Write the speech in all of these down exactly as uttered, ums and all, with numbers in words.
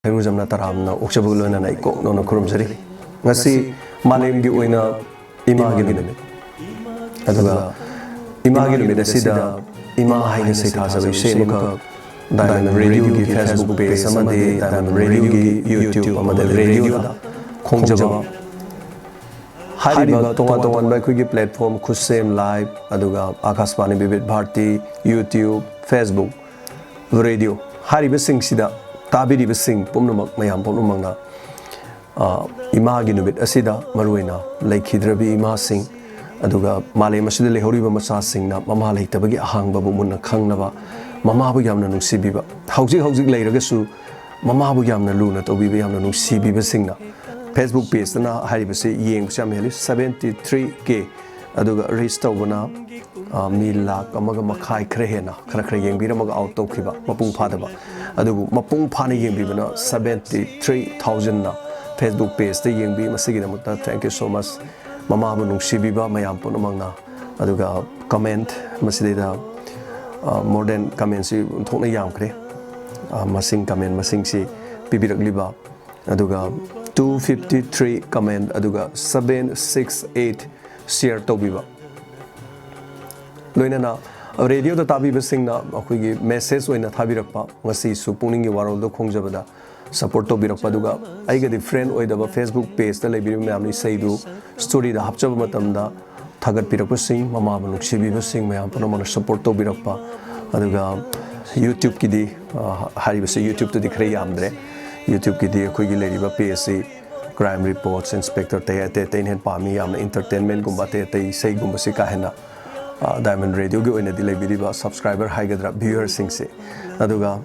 ꯍꯩꯔꯨꯖꯝꯅ ꯇꯔꯥꯝꯅ ꯑꯣꯛꯆꯕꯒ ꯂꯣꯏꯅꯅ ꯑꯩ ꯀꯣꯛ ꯅꯧꯅ ꯈꯨꯔꯨꯝꯖꯔꯤ꯫ ꯉꯁꯤ ꯃꯥꯂꯦꯝꯒꯤ ꯑꯣꯏꯅ ꯏꯃꯥꯒꯤ ꯅꯨꯃꯤꯠ, ꯑꯗꯨꯒ ꯏꯃꯥꯒꯤ ꯅꯨꯃꯤꯠ ꯑꯁꯤꯗ ꯏꯃꯥ ꯍꯥꯏꯅ ꯁꯩꯊꯥꯖꯕ ꯏꯁꯩ ꯑꯃꯈꯛ Diamond Radioꯒꯤ Facebook page ꯑꯃꯗꯤ Diamond Radioꯒꯤ YouTube ꯑꯃꯗꯤ radioꯗ ꯈꯣꯡꯖꯕ꯫ ꯍꯥꯏꯔꯤꯕ ꯇꯣꯉꯥꯟ ꯇꯣꯉꯥꯟꯕ ꯑꯩꯈꯣꯏꯒꯤ platform, ꯈꯨꯠꯁꯦꯝ Live, ꯑꯗꯨꯒ ꯑꯀꯥꯁꯕꯥꯅꯤ ꯕꯤꯕꯤꯗ ꯚꯥꯔꯇꯤ, YouTube, Facebook, Radio, ꯍꯥꯏꯔꯤꯕꯁꯤꯡꯁꯤꯗ ꯇꯥꯕꯤꯔꯤꯕꯁꯤꯡ ꯄꯨꯝꯅꯃꯛ, ꯃꯌꯥꯝ ꯄꯨꯝꯅꯃꯛꯅ, ꯑ, ꯏꯃꯥꯒꯤ ꯅꯨꯃꯤꯠ ꯑꯁꯤꯗ ꯃꯔꯨꯑꯣꯏꯅ ꯂꯩꯈꯤꯗ꯭ꯔꯕꯤ ꯏꯃꯥꯁꯤꯡ, ꯑꯗꯨꯒ ꯃꯥꯂꯦꯝ ꯑꯁꯤꯗ ꯂꯩꯍꯧꯔꯤꯕ ꯃꯆꯥꯁꯤꯡꯅ ꯃꯃꯥ ꯂꯩꯇꯕꯒꯤ ꯑꯍꯥꯡꯕꯕꯨ ꯃꯨꯟꯅ ꯈꯪꯅꯕ, ꯃꯃꯥꯕꯨ ꯌꯥꯝꯅ ꯅꯨꯡꯁꯤꯕꯤꯕ, ꯍꯧꯖꯤꯛ ꯍꯧꯖꯤꯛ ꯂꯩꯔꯒꯁꯨ ꯃꯃꯥꯕꯨ ꯌꯥꯝꯅ ꯂꯨꯅ ꯇꯧꯕꯤꯕ, ꯌꯥꯝꯅ ꯅꯨꯡꯁꯤꯕꯤꯕꯁꯤꯡꯅ Facebook pageꯇꯅ ꯍꯥꯏꯔꯤꯕꯁꯤ ꯌꯦꯡꯕꯁꯨ ꯌꯥꯝ ꯍꯦꯜꯂꯤ, seventy three K, ꯑꯗꯨꯒ reach ꯇꯧꯕꯅ, ꯑ, ꯃꯤ ꯂꯥꯈ ꯑꯃꯒ ꯃꯈꯥꯏ ꯈꯔ ꯍꯦꯟꯅ, ꯈꯔ ꯈꯔ ꯌꯦꯡꯕꯤꯔꯝꯃꯒ out ꯇꯧꯈꯤꯕ, ꯃꯄꯨꯡ ꯐꯥꯗꯕ꯫ ꯑꯗꯨꯕꯨ ꯃꯄꯨꯡ ꯐꯥꯅ ꯌꯦꯡꯕꯤꯕꯅ seventy three thousandꯅ Facebook pageꯇ ꯌꯦꯡꯕꯤ꯫ ꯃꯁꯤꯒꯤꯗꯃꯛꯇ thank you so much꯫ ꯃꯃꯥꯕꯨ ꯅꯨꯡꯁꯤꯕꯤꯕ ꯃꯌꯥꯝ ꯄꯨꯝꯅꯃꯛꯅ꯫ ꯑꯗꯨꯒ comment ꯃꯁꯤꯗꯩꯗ, ꯑ, more than commentꯁꯤ ꯑꯣꯟꯊꯣꯛꯅ ꯌꯥꯝꯈ꯭ꯔꯦ꯫ ꯑ, ꯃꯁꯤꯡ, comment ꯃꯁꯤꯡꯁꯤ ꯄꯤꯕꯤꯔꯛꯂꯤꯕ, ꯑꯗꯨꯒ two fifty three comment, ꯑꯗꯨꯒ seven six eight share ꯇꯧꯕꯤꯕ, ꯂꯣꯏꯅꯅ radioꯗ ꯇꯥꯕꯤꯕꯁꯤꯡꯅ ꯑꯩꯈꯣꯏꯒꯤ message ꯑꯣꯏꯅ ꯊꯥꯕꯤꯔꯛꯄ, ꯉꯁꯤꯁꯨ ꯄꯨꯛꯅꯤꯡꯒꯤ ꯋꯥꯔꯣꯜꯗ ꯈꯣꯡꯖꯕꯗ support ꯇꯧꯕꯤꯔꯛꯄ, ꯑꯗꯨꯒ ꯑꯩꯒ different ꯑꯣꯏꯗꯕ Facebook pageꯇ ꯂꯩꯕꯤꯔꯤꯕ ꯃꯌꯥꯝꯅ ꯏꯁꯩꯗꯨ storyꯗ ꯍꯥꯞꯆꯕ ꯃꯇꯝꯗ ꯊꯥꯒꯠꯄꯤꯔꯛꯄꯁꯤꯡ, ꯃꯃꯥꯕꯨ ꯅꯨꯡꯁꯤꯕꯤꯕꯁꯤꯡ ꯃꯌꯥꯝ ꯄꯨꯝꯅꯃꯛꯅ support ꯇꯧꯕꯤꯔꯛꯄ, ꯑꯗꯨꯒ YouTubeꯀꯤꯗꯤ, ꯑ, ꯍꯥꯏꯔꯤꯕꯁꯤ YouTubeꯇꯗꯤ ꯈꯔ ꯌꯥꯝꯗ꯭ꯔꯦ꯫ YouTubeꯀꯤꯗꯤ ꯑꯩꯈꯣꯏꯒꯤ ꯂꯩꯔꯤꯕ pageꯁꯤ crime reports, inspector, ꯑꯇꯩ ꯑꯇꯩ ꯑꯇꯩꯅ ꯍꯦꯟꯅ ꯄꯥꯝꯃꯤ, ꯌꯥꯝꯅ entertainmentꯒꯨꯝꯕ, ꯑꯇꯩ ꯑꯇꯩ ꯏꯁꯩꯒꯨꯝꯕꯁꯤ ꯀꯥ ꯍꯦꯟꯅ, ꯑ, Diamond Radioꯒꯤ ꯑꯣꯏꯅꯗꯤ ꯂꯩꯕꯤꯔꯤꯕ subscriber ꯍꯥꯏꯒꯗ꯭ꯔꯥ, viewerꯁꯤꯡꯁꯦ꯫ ꯑꯗꯨꯒ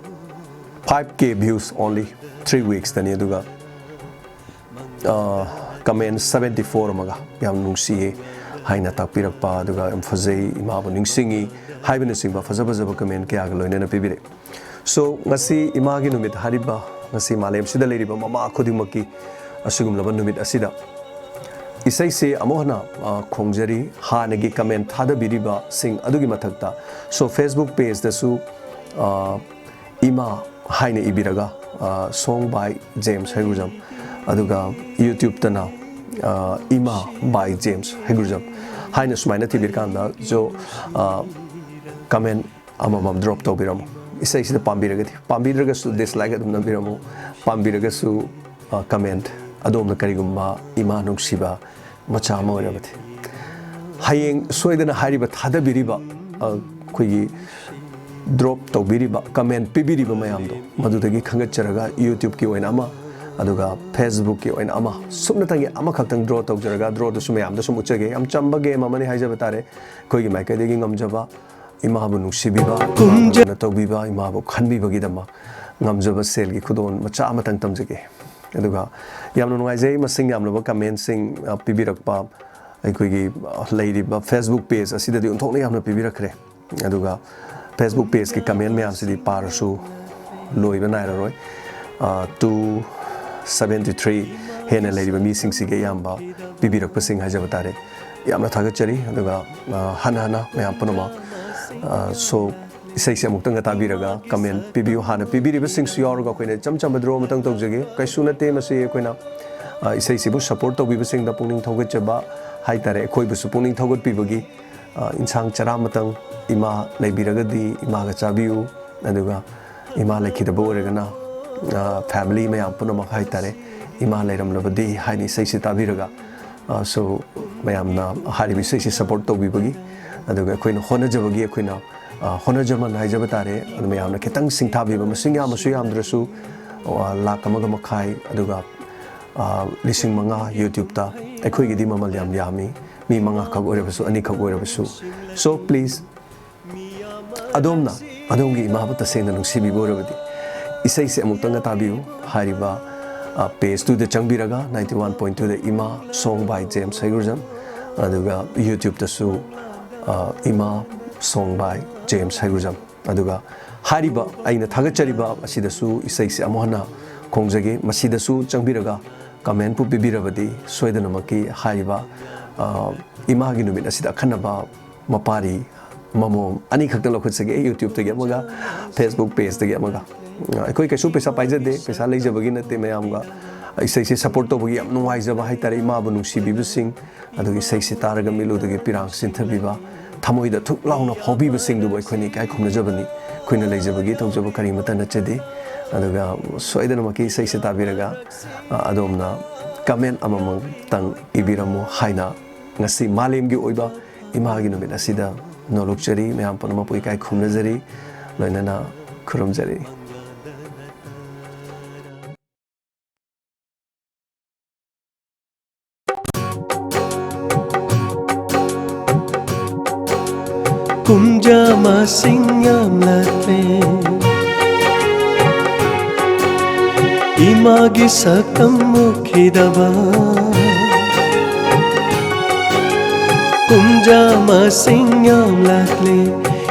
five K views only three weekstꯅꯤ, ꯑꯗꯨꯒ, ꯑ, comment seventy four ꯑꯃꯒ ꯌꯥꯝ ꯅꯨꯡꯁꯤꯌꯦ ꯍꯥꯏꯅ ꯇꯥꯛꯄꯤꯔꯛꯄ, ꯑꯗꯨꯒ ꯌꯥꯝ ꯐꯖꯩ, ꯏꯃꯥꯕꯨ ꯅꯤꯡꯁꯤꯡꯉꯤ ꯍꯥꯏꯕꯅꯆꯤꯡꯕ ꯐꯖ ꯐꯖꯕ comment ꯀꯌꯥꯒ ꯂꯣꯏꯅꯅ ꯄꯤꯕꯤꯔꯛꯏ꯫ So, ꯉꯁꯤ ꯏꯃꯥꯒꯤ ꯅꯨꯃꯤꯠ ꯍꯥꯏꯔꯤꯕ, ꯉꯁꯤ ꯃꯥꯂꯦꯝꯁꯤꯗ ꯂꯩꯔꯤꯕ ꯃꯃꯥ ꯈꯨꯗꯤꯡꯃꯛꯀꯤ ꯑꯁꯤꯒꯨꯝꯂꯕ ꯅꯨꯃꯤꯠ ꯑꯁꯤꯗ ꯏꯁꯩꯁꯤ ꯑꯃꯨꯛ ꯍꯟꯅ, ꯑ, ꯈꯣꯡꯖꯔꯤ꯫ ꯍꯥꯟꯅꯒꯤ comment ꯊꯥꯗꯕꯤꯔꯤꯕꯁꯤꯡ ꯑꯗꯨꯒꯤ ꯃꯊꯛꯇ, so, Facebook pageꯇꯁꯨ, ꯑ, ꯏꯃꯥ ꯍꯥꯏꯅ ꯏꯕꯤꯔꯒ ꯑ, song by James ꯍꯩꯒ꯭ꯔꯨꯖꯝ, ꯑꯗꯨꯒ YouTube-ꯇꯅ, ꯑ, ꯏꯃꯥ by James ꯍꯩꯒ꯭ꯔꯨꯖꯝ ꯍꯥꯏꯅ ꯁꯨꯃꯥꯏꯅ ꯊꯤꯕꯤꯔꯀꯥꯟꯗ, so, ꯑ, comment ꯑꯃꯃꯝ drop ꯇꯧꯕꯤꯔꯝꯃꯨ꯫ ꯏꯁꯩꯁꯤꯗ ꯄꯥꯝꯕꯤꯔꯒꯗꯤ, ꯄꯥꯝꯕꯤꯗ꯭ꯔꯒꯁꯨ dislike ꯑꯗꯨꯝ ꯅꯝꯕꯤꯔꯝꯃꯨ, ꯄꯥꯝꯕꯤꯔꯒꯁꯨ, ꯑ, comment, ꯑꯗꯣꯝꯅ ꯀꯔꯤꯒꯨꯝꯕ ꯏꯃꯥ ꯅꯨꯡꯁꯤꯕ ꯃꯆꯥ ꯑꯃ ꯑꯣꯏꯔꯕꯗꯤ꯫ ꯍꯌꯦꯡ ꯁꯣꯏꯗꯅ ꯍꯥꯏꯔꯤꯕ ꯊꯥꯗꯕꯤꯔꯤꯕ, ꯑ, ꯑꯩꯈꯣꯏꯒꯤ drop ꯇꯧꯕꯤꯔꯤꯕ, comment ꯄꯤꯕꯤꯔꯤꯕ ꯃꯌꯥꯝꯗꯣ, ꯃꯗꯨꯗꯒꯤ ꯈꯟꯒꯠꯆꯔꯒ YouTube-ꯀꯤ ꯑꯣꯏꯅ ꯑꯃ, ꯑꯗꯨꯒ Facebook-ꯀꯤ ꯑꯣꯏꯅ ꯑꯃ, ꯁꯨꯞꯅꯇꯪꯒꯤ ꯑꯃꯈꯛꯇꯪ draw ꯇꯧꯖꯔꯒ, draw-ꯗꯨꯁꯨ ꯃꯌꯥꯝꯗ ꯁꯨꯝ ꯎꯠꯆꯒꯦ꯫ ꯌꯥꯝ ꯆꯝꯕ game ꯑꯃꯅꯤ ꯍꯥꯏꯖꯕ ꯇꯥꯔꯦ꯫ ꯑꯩꯈꯣꯏꯒꯤ ꯃꯥꯏꯀꯩꯗꯒꯤ ꯉꯝꯖꯕ, ꯏꯃꯥꯕꯨ ꯅꯨꯡꯁꯤꯕꯤꯕ, ꯏꯃꯥꯕꯨ ꯂꯨꯅ ꯇꯧꯕꯤꯕ, ꯏꯃꯥꯕꯨ ꯈꯟꯕꯤꯕꯒꯤꯗꯃꯛ ꯉꯝꯖꯕ ꯁꯦꯜꯒꯤ ꯈꯨꯗꯣꯜ ꯃꯆꯥ ꯑꯃꯇꯪ ꯇꯝꯖꯒꯦ꯫ ꯑꯗꯨꯒ ꯌꯥꯝꯅ ꯅꯨꯡꯉꯥꯏꯖꯩ, ꯃꯁꯤꯡ ꯌꯥꯝꯂꯕ comment-ꯁꯤꯡ, ꯑ, ꯄꯤꯕꯤꯔꯛꯄ, ꯑꯩꯈꯣꯏꯒꯤ, ꯑ, ꯂꯩꯔꯤꯕ Facebook page ꯑꯁꯤꯗꯗꯤ ꯑꯣꯟꯊꯣꯛꯅ ꯌꯥꯝꯅ ꯄꯤꯕꯤꯔꯛꯈ꯭ꯔꯦ꯫ ꯑꯗꯨꯒ Facebook page-ꯀꯤ comment ꯃꯌꯥꯝꯁꯤꯗꯤ ꯄꯥꯔꯁꯨ ꯂꯣꯏꯕ ꯅꯥꯏꯔꯔꯣꯏ꯫ ꯑ, two seventy three ꯍꯦꯟꯅ ꯂꯩꯔꯤꯕ ꯃꯤꯁꯤꯡꯁꯤꯒꯤ ꯑꯌꯥꯝꯕ ꯄꯤꯕꯤꯔꯛꯄꯁꯤꯡ ꯍꯥꯏꯖꯕ ꯇꯥꯔꯦ꯫ ꯌꯥꯝꯅ ꯊꯥꯒꯠꯆꯔꯤ꯫ ꯑꯗꯨꯒ, ꯑ, ꯍꯟꯅ ꯍꯟꯅ ꯃꯌꯥꯝ ꯄꯨꯝꯅꯃꯛ, ꯑ, so, ꯏꯁꯩꯁꯦ ꯑꯃꯨꯛꯇꯪꯒ ꯇꯥꯕꯤꯔꯒ comment ꯄꯤꯕꯤꯌꯨ꯫ ꯍꯥꯟꯅ ꯄꯤꯕꯤꯔꯤꯕꯁꯤꯡꯁꯨ ꯌꯥꯎꯔꯒ ꯑꯩꯈꯣꯏꯅ ꯏꯆꯝ ꯆꯝꯕ draw ꯑꯃꯇꯪ ꯇꯧꯖꯒꯦ꯫ ꯀꯩꯁꯨ ꯅꯠꯇꯦ ꯃꯁꯤ, ꯑꯩꯈꯣꯏꯅ, ꯑ, ꯏꯁꯩꯁꯤꯕꯨ support ꯇꯧꯕꯤꯕꯁꯤꯡꯗ ꯄꯨꯛꯅꯤꯡ ꯊꯧꯒꯠꯆꯕ ꯍꯥꯏꯇꯥꯔꯦ, ꯑꯩꯈꯣꯏꯕꯨꯁꯨ ꯄꯨꯛꯅꯤꯡ ꯊꯧꯒꯠꯄꯤꯕꯒꯤ, ꯑ, ꯏꯟꯁꯥꯡ ꯆꯔꯥ ꯑꯃꯇꯪ, ꯏꯃꯥ ꯂꯩꯕꯤꯔꯒꯗꯤ ꯏꯃꯥꯒ ꯆꯥꯕꯤꯌꯨ, ꯑꯗꯨꯒ ꯏꯃꯥ ꯂꯩꯈꯤꯗꯕ ꯑꯣꯏꯔꯒꯅ, ꯑ, family ꯃꯌꯥꯝ ꯄꯨꯝꯅꯃꯛ ꯍꯥꯏꯇꯥꯔꯦ, ꯏꯃꯥ ꯂꯩꯔꯝꯂꯕꯗꯤ ꯍꯥꯏꯅ ꯏꯁꯩꯁꯤ ꯇꯥꯕꯤꯔꯒ, ꯑ, so, ꯃꯌꯥꯝꯅ ꯍꯥꯏꯔꯤꯕ ꯏꯁꯩꯁꯤ support ꯇꯧꯕꯤꯕꯒꯤ, ꯑꯗꯨꯒ ꯑꯩꯈꯣꯏꯅ ꯍꯣꯠꯅꯖꯕꯒꯤ ꯑꯩꯈꯣꯏꯅ, ꯑ, ꯍꯣꯠꯅꯖꯃꯟ ꯍꯥꯏꯖꯕ ꯇꯥꯔꯦ꯫ ꯑꯗꯨ ꯃꯌꯥꯝꯅ ꯈꯤꯇꯪ ꯁꯤꯡꯊꯥꯕꯤꯕ, ꯃꯁꯤꯡ ꯌꯥꯝꯃꯁꯨ ꯌꯥꯝꯗ꯭ꯔꯁꯨ, ꯑ, ꯂꯥꯈ ꯑꯃꯒ ꯃꯈꯥꯏ, ꯑꯗꯨꯒ, ꯑ, ꯂꯤꯁꯤꯡ ꯃꯉꯥ YouTube-ꯇ ꯑꯩꯈꯣꯏꯒꯤꯗꯤ ꯃꯃꯜ ꯌꯥꯝ ꯌꯥꯝꯃꯤ, ꯃꯤ ꯃꯉꯥꯈꯛ ꯑꯣꯏꯔꯕꯁꯨ, ꯑꯅꯤꯈꯛ ꯑꯣꯏꯔꯕꯁꯨ꯫ So please, ꯑꯗꯣꯝꯅ ꯑꯗꯣꯝꯒꯤ ꯏꯃꯥꯕꯨ ꯇꯁꯦꯡꯅ ꯅꯨꯡꯁꯤꯕꯤꯕ ꯑꯣꯏꯔꯕꯗꯤ, ꯏꯁꯩꯁꯦ ꯑꯃꯨꯛꯇꯪꯒ ꯇꯥꯕꯤꯌꯨ꯫ ꯍꯥꯏꯔꯤꯕ, ꯑ, page-ꯇꯨꯗ ꯆꯪꯕꯤꯔꯒ ninety one point two-ꯗ ꯏꯃꯥ song by James ꯍꯩꯒ꯭ꯔꯨꯖꯝ, ꯑꯗꯨꯒ YouTube-ꯇꯁꯨ, ꯑ, ꯏꯃꯥ song by James ꯍꯩꯒ꯭ꯔꯨꯖꯝ꯫ ꯑꯗꯨꯒ ꯍꯥꯏꯔꯤꯕ ꯑꯩꯅ ꯊꯥꯒꯠꯆꯔꯤꯕ ꯑꯁꯤꯗꯁꯨ ꯏꯁꯩꯁꯦ ꯑꯃꯨꯛ ꯍꯟꯅ ꯈꯣꯡꯖꯒꯦ꯫ ꯃꯁꯤꯗꯁꯨ ꯆꯪꯕꯤꯔꯒ comment-ꯄꯨ ꯄꯤꯕꯤꯔꯕꯗꯤ ꯁꯣꯏꯗꯅꯃꯛꯀꯤ ꯍꯥꯏꯔꯤꯕ, ꯑ, ꯏꯃꯥꯒꯤ ꯅꯨꯃꯤꯠ ꯑꯁꯤꯗ ꯑꯈꯟꯅꯕ ꯃꯄꯥꯔꯤ ꯃꯃꯣꯝ ꯑꯅꯤꯈꯛꯇ ꯂꯧꯈꯠꯆꯒꯦ, YouTubeꯇꯒꯤ ꯑꯃꯒ, Facebook pageꯇꯒꯤ ꯑꯃꯒ꯫ ꯑ, ꯑꯩꯈꯣꯏ ꯀꯩꯁꯨ ꯄꯩꯁꯥ ꯄꯥꯏꯖꯗꯦ, ꯄꯩꯁꯥ ꯂꯩꯖꯕꯒꯤ ꯅꯠꯇꯦ꯫ ꯃꯌꯥꯝꯒ ꯏꯁꯩꯁꯦ support ꯇꯧꯕꯒꯤ ꯌꯥꯝ ꯅꯨꯡꯉꯥꯏꯖꯕ ꯍꯥꯏꯇꯥꯔꯦ, ꯏꯃꯥꯕꯨ ꯅꯨꯡꯁꯤꯕꯤꯕꯁꯤꯡ, ꯑꯗꯨꯒ ꯏꯁꯩꯁꯦ ꯇꯥꯔꯒ ꯃꯤꯠꯂꯨꯗꯒꯤ ꯄꯤꯔꯥꯡ ꯆꯤꯟꯊꯕꯤꯕ, ꯊꯃꯣꯏꯗ ꯊꯨꯛ ꯂꯥꯎꯅ ꯐꯥꯎꯕꯤꯕꯁꯤꯡꯗꯨꯕꯨ ꯑꯩꯈꯣꯏꯅ ꯏꯀꯥꯏ ꯈꯨꯝꯅꯖꯕꯅꯤ꯫ ꯑꯩꯈꯣꯏꯅ ꯂꯩꯖꯕꯒꯤ ꯇꯧꯖꯕ ꯀꯔꯤꯃꯠꯇ ꯅꯠꯆꯗꯦ꯫ ꯑꯗꯨꯒ ꯁꯣꯏꯗꯅꯃꯛꯀꯤ ꯏꯁꯩꯁꯦ ꯇꯥꯕꯤꯔꯒ, ꯑ, ꯑꯗꯣꯝꯅ comment ꯑꯃꯃꯝꯇꯪ ꯏꯕꯤꯔꯝꯃꯨ ꯍꯥꯏꯅ ꯉꯁꯤ ꯃꯥꯂꯦꯝꯒꯤ ꯑꯣꯏꯕ ꯏꯃꯥꯒꯤ ꯅꯨꯃꯤꯠ ꯑꯁꯤꯗ ꯅꯣꯂꯨꯛꯆꯔꯤ, ꯃꯌꯥꯝ ꯄꯨꯝꯅꯃꯛꯄꯨ ꯏꯀꯥꯏ ꯈꯨꯝꯅꯖꯔꯤ, ꯂꯣꯏꯅꯅ ꯈꯨꯔꯨꯝꯖꯔꯤ꯫ ꯀꯨꯝꯖꯥ ꯃꯁꯤꯡ ꯌꯥꯝꯂꯛꯂꯦ, ꯏꯃꯥꯒꯤ ꯁꯛꯇꯝ ꯎꯈꯤꯗꯕ꯫ ꯀꯨꯝꯖꯥ ꯃꯁꯤꯡ ꯌꯥꯝꯂꯛꯂꯦ,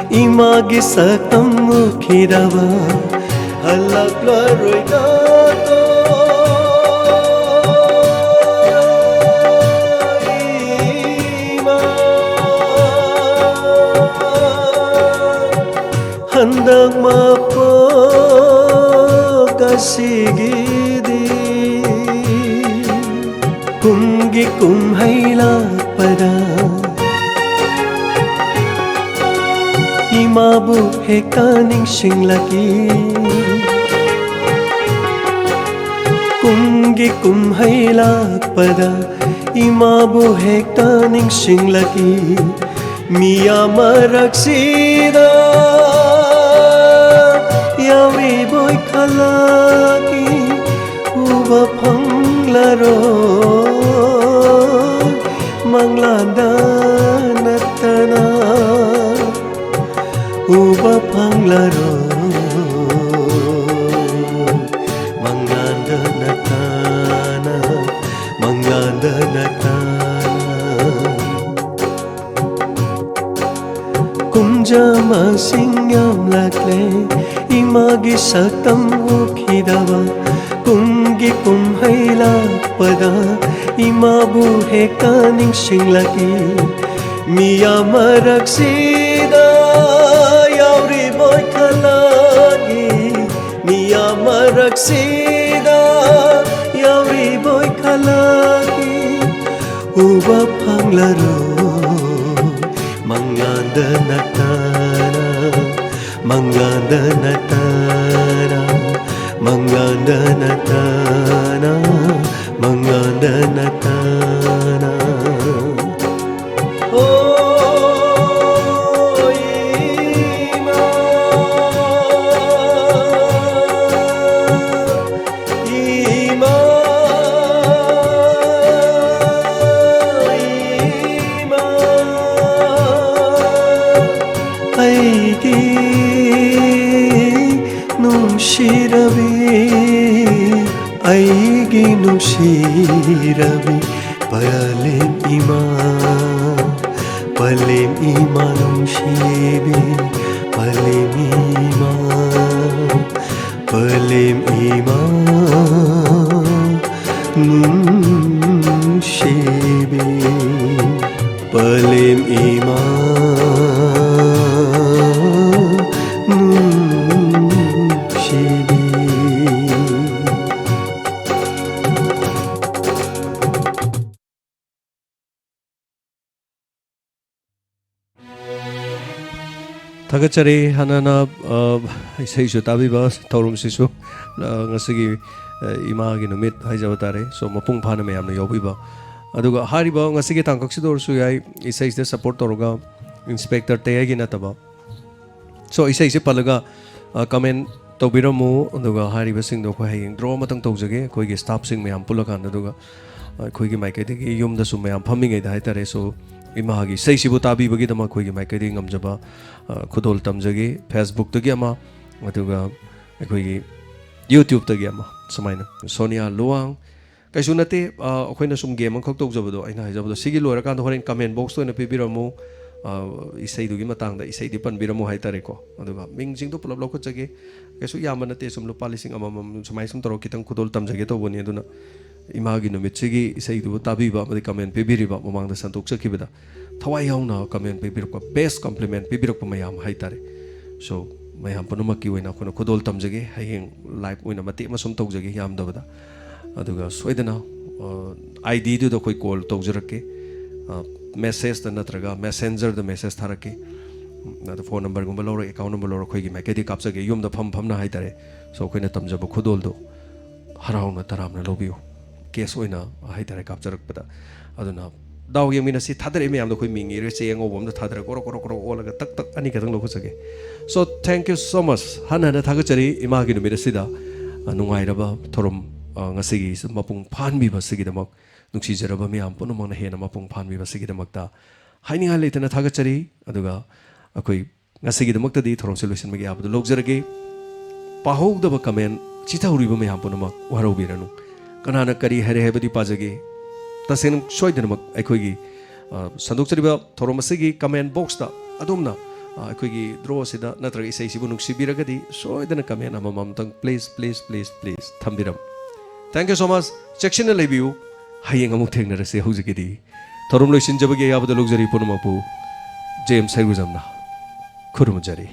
ꯏꯃꯥꯒꯤ ꯁꯛꯇꯝ ꯎꯈꯤꯗꯕ꯫ ꯍꯜꯂꯛꯂꯔꯣꯏꯗ ꯏꯃꯥ, ꯍꯟꯗꯛ ꯃꯄꯣꯛ ꯑꯁꯤꯒꯤꯗꯤ ꯀꯨꯝꯒꯤ ꯀꯨꯝꯍꯩ ꯂꯥꯛꯄꯗ ꯏꯃꯥꯕꯨ ꯍꯦꯛꯇ ꯅꯤꯡꯁꯤꯡꯂꯛꯏ꯫ ꯀꯨꯝꯒꯤ ꯀꯨꯝꯍꯩ ꯂꯥꯛꯄꯗ ꯏꯃꯥꯕꯨ ꯍꯦꯛꯇ ꯅꯤꯡꯁꯤꯡꯂꯛꯏ꯫ ꯃꯤꯌꯥꯝ ꯃꯔꯛꯁꯤꯗ ꯌꯥꯎꯔꯤꯕꯣꯏ ꯈꯜꯂꯛꯏ꯫ ꯎꯕ ꯐꯪꯂꯔꯣꯏ ꯃꯪꯂꯥꯟꯗ ꯅꯠꯇꯅ, ꯎꯕ ꯐꯪꯂꯔꯣꯏ ꯃꯪꯂꯥꯟꯗ ꯅꯠꯇꯅ, ꯃꯪꯂꯥꯟꯗ ꯅꯠꯇꯅ꯫ ꯀꯨꯝꯖꯥ ꯃꯁꯤꯡ ꯌꯥꯝꯂꯛꯂꯦ, ꯏꯃꯥꯒꯤ ꯁꯛꯇꯝ ꯎꯈꯤꯗꯕ꯫ ꯀꯨꯝꯒꯤ ꯀꯨꯝꯍꯩ ꯂꯥꯛꯄꯗ ꯏꯃꯥꯕꯨ ꯍꯦꯛꯇ ꯅꯤꯡꯁꯤꯡꯂꯛꯏ꯫ ꯃꯤꯌꯥꯝ ꯃꯔꯛꯁꯤꯗ ꯌꯥꯎꯔꯤꯕꯣꯏ ꯈꯜꯂꯛꯏ, ꯃꯤꯌꯥꯝ ꯃꯔꯛꯁꯤꯗ ꯌꯥꯎꯔꯤꯕꯣꯏ ꯈꯜꯂꯛꯏ, ꯎꯕ ꯐꯪꯂꯔꯣꯏ ꯃꯪꯂꯥꯟꯗ ꯅꯠꯇꯅ, ꯃꯪꯂꯥꯟꯗ ꯅꯠꯇꯅ, ꯃꯪꯂꯥꯟꯗ ꯅꯠꯇꯅ, ꯃꯪꯂꯥꯟꯗ ꯅꯠꯇꯅ꯫ ꯍꯣ, ꯏꯃꯥ, ꯏꯃꯥ, ꯏꯃꯥ, ꯑꯩꯒꯤ ꯅꯨꯡꯁꯤꯔꯕꯤ, ꯑꯩꯒꯤ ꯅꯨꯡꯁꯤꯔꯕꯤ, ꯄꯂꯦꯝ ꯏꯃꯥ, ꯄꯂꯦꯝ ꯏꯃꯥ ꯅꯨꯡꯁꯤꯕꯤ, ꯄꯂꯦꯝ ꯏꯃꯥ, ꯄꯂꯦꯝ ꯏꯃꯥ ꯅꯨꯡꯁꯤꯕꯤ, ꯄꯂꯦꯝ ꯏꯃꯥ ꯅꯨꯡꯁꯤꯕꯤ꯫ ꯊꯥꯒꯠꯆꯔꯤ꯫ ꯍꯥꯟꯅꯅ, ꯑ, ꯏꯁꯩꯁꯨ ꯇꯥꯕꯤꯕ ꯊꯧꯔꯝꯁꯤꯁꯨ, ꯑ, ꯉꯁꯤꯒꯤ, ꯑ, ꯏꯃꯥꯒꯤ ꯅꯨꯃꯤꯠ ꯍꯥꯏꯖꯕ ꯇꯥꯔꯦ꯫ So, ꯃꯄꯨꯡ ꯐꯥꯅ ꯃꯌꯥꯝꯅ ꯌꯥꯎꯕꯤꯕ꯫ ꯑꯗꯨꯒ ꯍꯥꯏꯔꯤꯕ ꯉꯁꯤꯒꯤ ꯇꯥꯡꯀꯛꯁꯤꯗ ꯑꯣꯏꯔꯁꯨ ꯌꯥꯏ, ꯏꯁꯩꯁꯤꯗ support ꯇꯧꯔꯒ ꯏꯟꯁꯄꯦꯛꯇꯔ ꯇꯌꯥꯏꯒꯤ ꯅꯠꯇꯕ꯫ So, ꯏꯁꯩꯁꯦ ꯄꯜꯂꯒ, ꯑ, comment ꯇꯧꯕꯤꯔꯝꯃꯨ꯫ ꯑꯗꯨꯒ ꯍꯥꯏꯔꯤꯕꯁꯤꯡꯗꯣ ꯑꯩꯈꯣꯏ ꯍꯌꯦꯡ draw ꯑꯃꯇꯪ ꯇꯧꯖꯒꯦ, ꯑꯩꯈꯣꯏꯒꯤ staffꯁꯤꯡ ꯃꯌꯥꯝ ꯄꯨꯜꯂꯀꯥꯟꯗ꯫ ꯑꯗꯨꯒ, ꯑ, ꯑꯩꯈꯣꯏꯒꯤ ꯃꯥꯏꯀꯩꯗꯒꯤ ꯌꯨꯝꯗꯁꯨ ꯃꯌꯥꯝ ꯐꯝꯃꯤꯉꯩꯗ ꯍꯥꯏꯇꯥꯔꯦ꯫ So, ꯏꯃꯥꯒꯤ ꯏꯁꯩꯁꯤꯕꯨ ꯇꯥꯕꯤꯕꯒꯤꯗꯃꯛ ꯑꯩꯈꯣꯏꯒꯤ ꯃꯥꯏꯀꯩꯗꯒꯤ ꯉꯝꯖꯕ, ꯑ, ꯈꯨꯗꯣꯜ ꯇꯝꯖꯒꯦ꯫ Facebookꯇꯒꯤ ꯑꯃ, ꯑꯗꯨꯒ ꯑꯩꯈꯣꯏꯒꯤ YouTubeꯇꯒꯤ ꯑꯃ, ꯁꯨꯃꯥꯏꯅ꯫ ꯁꯣꯅꯤꯌꯥ ꯂꯨꯋꯥꯡ, ꯀꯩꯁꯨ ꯅꯠꯇꯦ, ꯑ, ꯑꯩꯈꯣꯏꯅ ꯁꯨꯝ game ꯑꯃꯈꯛ ꯇꯧꯖꯕꯗꯣ, ꯑꯩꯅ ꯍꯥꯏꯖꯕꯗꯣ, ꯁꯤꯒꯤ ꯂꯣꯏꯔꯀꯥꯟꯗ ꯍꯣꯔꯦꯟ comment boxꯇ ꯑꯣꯏꯅ ꯄꯤꯕꯤꯔꯝꯃꯨ꯫ ꯑ, ꯏꯁꯩꯗꯨꯒꯤ ꯃꯇꯥꯡꯗ ꯏꯁꯩꯗꯤ ꯄꯟꯕꯤꯔꯝꯃꯨ ꯍꯥꯏꯇꯥꯔꯦꯀꯣ꯫ ꯑꯗꯨꯒ ꯃꯤꯡꯁꯤꯡꯗꯣ ꯄꯨꯂꯞ ꯂꯧꯈꯠꯆꯒꯦ꯫ ꯀꯩꯁꯨ ꯌꯥꯝꯕ ꯅꯠꯇꯦ, ꯁꯨꯝ ꯂꯨꯄꯥ ꯂꯤꯁꯤꯡ ꯑꯃꯃꯝ ꯁꯨꯃꯥꯏꯅ ꯁꯨꯝ ꯇꯧꯔꯒ ꯈꯤꯇꯪ ꯈꯨꯗꯣꯜ ꯇꯝꯖꯒꯦ ꯇꯧꯕꯅꯤ꯫ ꯑꯗꯨꯅ ꯏꯃꯥꯒꯤ ꯅꯨꯃꯤꯠꯁꯤꯒꯤ ꯏꯁꯩꯗꯨꯕꯨ ꯇꯥꯕꯤꯕ ꯑꯃꯗꯤ ꯀꯃꯦꯟ ꯄꯤꯕꯤꯔꯤꯕ, ꯃꯃꯥꯡꯗ ꯁꯟꯗꯣꯛꯆꯈꯤꯕꯗ ꯊꯋꯥꯏ ꯌꯥꯎꯅ ꯀꯃꯦꯟ ꯄꯤꯕꯤꯔꯛꯄ, ꯕꯦꯁ ꯀꯝꯄ꯭ꯂꯤꯃꯦꯟ ꯄꯤꯕꯤꯔꯛꯄ ꯃꯌꯥꯝ ꯍꯥꯏꯇꯥꯔꯦ꯫ ꯁꯣ, ꯃꯌꯥꯝ ꯄꯨꯝꯅꯃꯛꯀꯤ ꯑꯣꯏꯅ ꯑꯩꯈꯣꯏꯅ ꯈꯨꯗꯣꯜ ꯇꯝꯖꯒꯦ꯫ ꯍꯌꯦꯡ ꯂꯥꯏꯚ ꯑꯣꯏꯅ ꯃꯇꯦꯛ ꯑꯃ ꯁꯨꯝ ꯇꯧꯖꯒꯦ, ꯌꯥꯝꯗꯕꯗ꯫ ꯑꯗꯨꯒ ꯁꯣꯏꯗꯅ ꯑꯥꯏ ꯗꯤꯗꯨꯗ ꯑꯩꯈꯣꯏ ꯀꯣꯜ ꯇꯧꯖꯔꯛꯀꯦ꯫ ꯃꯦꯁꯦꯖꯇ ꯅꯠꯇ꯭ꯔꯒ ꯃꯦꯁꯦꯟꯖꯔꯗ ꯃꯦꯁꯦꯖ ꯊꯥꯔꯛꯀꯦ꯫ ꯑꯗ ꯐꯣꯟ ꯅꯝꯕꯔꯒꯨꯝꯕ ꯂꯧꯔ, ꯑꯦꯀꯥꯎꯟ ꯅꯝꯕꯔ ꯂꯧꯔ, ꯑꯩꯈꯣꯏꯒꯤ ꯃꯥꯏꯀꯩꯗꯒꯤ ꯀꯥꯞꯆꯒꯦ, ꯌꯨꯝꯗ ꯐꯝ ꯐꯝꯅ ꯍꯥꯏꯇꯥꯔꯦ꯫ ꯁꯣ, ꯑꯩꯈꯣꯏꯅ ꯇꯝꯖꯕ ꯈꯨꯗꯣꯜꯗꯣ ꯍꯔꯥꯎꯅ ꯇꯔꯥꯝꯅ ꯂꯧꯕꯤꯌꯨ꯫ ꯀꯦꯁ ꯑꯣꯏꯅ ꯍꯥꯏꯇꯥꯔꯦ, ꯀꯥꯞꯆꯔꯛꯄꯗ꯫ ꯑꯗꯨꯅ ꯗꯥꯎ ꯌꯦꯡꯃꯤꯟꯅꯁꯤ꯫ ꯊꯥꯗꯔꯛꯏ ꯃꯌꯥꯝꯗꯣ ꯑꯩꯈꯣꯏ ꯃꯤꯡ ꯏꯔꯦ, ꯆꯦ ꯑꯉꯧꯕ ꯑꯃꯗ ꯊꯥꯗꯔ ꯒꯣꯔꯣ ꯒꯣꯔꯣ ꯒꯣꯔꯣ ꯑꯣꯜꯂꯒ ꯇꯛ ꯇꯛ ꯑꯅꯤꯈꯛꯇꯪ ꯂꯧꯈꯠꯆꯒꯦ꯫ So, thank you so much꯫ ꯍꯟꯅ ꯍꯟꯅ ꯊꯥꯒꯠꯆꯔꯤ ꯏꯃꯥꯒꯤ ꯅꯨꯃꯤꯠ ꯑꯁꯤꯗ, ꯑ, ꯅꯨꯡꯉꯥꯏꯔꯕ ꯊꯧꯔꯝ, ꯑ, ꯉꯁꯤꯒꯤ ꯃꯄꯨꯡ ꯐꯥꯍꯟꯕꯤꯕ ꯑꯁꯤꯒꯤꯗꯃꯛ, ꯅꯨꯡꯁꯤꯖꯔꯕ ꯃꯌꯥꯝ ꯄꯨꯝꯅꯃꯛꯅ ꯍꯦꯟꯅ ꯃꯄꯨꯡ ꯐꯥꯍꯟꯕꯤꯕ ꯑꯁꯤꯒꯤꯗꯃꯛꯇ ꯍꯥꯏꯅꯤꯡꯉꯥꯏ ꯂꯩꯇꯅ ꯊꯥꯒꯠꯆꯔꯤ꯫ ꯑꯗꯨꯒ ꯑꯩꯈꯣꯏ ꯉꯁꯤꯒꯤꯗꯃꯛꯇꯗꯤ ꯊꯧꯔꯝꯁꯦ ꯂꯣꯏꯁꯤꯟꯕꯒꯤ ꯑꯌꯥꯕꯗꯨ ꯂꯧꯖꯔꯒꯦ꯫ ꯄꯥꯍꯧꯗꯕ ꯀꯃꯦꯟ ꯆꯤꯊꯍꯧꯔꯤꯕ ꯃꯌꯥꯝ ꯄꯨꯝꯅꯃꯛ ꯋꯥꯔꯧꯕꯤꯔꯅꯨ꯫ ꯀꯅꯥꯅ ꯀꯔꯤ ꯍꯥꯏꯔꯦ ꯍꯥꯏꯕꯗꯤ ꯄꯥꯖꯒꯦ꯫ ꯇꯁꯦꯡꯅ ꯁꯣꯏꯗꯅꯃꯛ ꯑꯩꯈꯣꯏꯒꯤ, ꯑ, ꯁꯟꯗꯣꯛꯆꯔꯤꯕ ꯊꯧꯔꯝ ꯑꯁꯤꯒꯤ ꯀꯃꯦꯟ ꯕꯣꯛꯁꯇ ꯑꯗꯣꯝꯅ, ꯑ, ꯑꯩꯈꯣꯏꯒꯤ ꯗ꯭ꯔꯣ ꯑꯁꯤꯗ ꯅꯠꯇ꯭ꯔꯒ ꯏꯁꯩꯁꯤꯕꯨ ꯅꯨꯡꯁꯤꯕꯤꯔꯒꯗꯤ ꯁꯣꯏꯗꯅ ꯀꯃꯦꯟ ꯑꯃꯃꯝꯇꯪ please, please, please, please ꯊꯝꯕꯤꯔꯝꯃꯨ꯫ Thank you so much꯫ ꯆꯦꯛꯁꯤꯟꯅ ꯂꯩꯕꯤꯌꯨ꯫ ꯍꯌꯦꯡ ꯑꯃꯨꯛ ꯊꯦꯡꯅꯔꯁꯤ꯫ ꯍꯧꯖꯤꯛꯀꯤꯗꯤ ꯊꯧꯔꯝ ꯂꯣꯏꯁꯤꯟꯖꯕꯒꯤ ꯑꯌꯥꯕꯗ ꯂꯧꯖꯔꯤ ꯄꯨꯝꯅꯃꯛꯄꯨ꯫ ꯖꯦꯝꯁ ꯁꯩꯒꯨꯖꯝꯅ ꯈꯨꯔꯨꯝꯖꯔꯤ꯫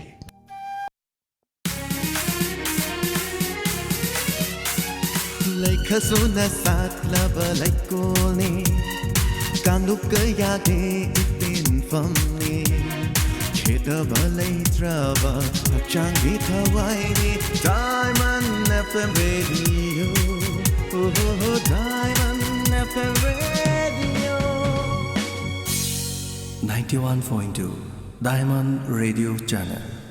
ꯂꯩꯈꯁꯨꯅ ꯁꯥꯠꯂꯕ ꯂꯩꯀꯣꯜꯅꯤ, ꯀꯥꯡꯂꯨꯞ ꯀꯌꯥꯒꯤ ꯏꯄꯦꯟꯐꯝꯅꯤ꯫ ꯈꯦꯗꯕ ꯂꯩꯇ꯭ꯔꯕ ꯍꯛꯆꯥꯡꯒꯤ ꯊꯋꯥꯏꯅꯤ꯫ Diamond F M Radio, oh, Diamond F M Radio. Ninety-one point two Diamond Radio Channel.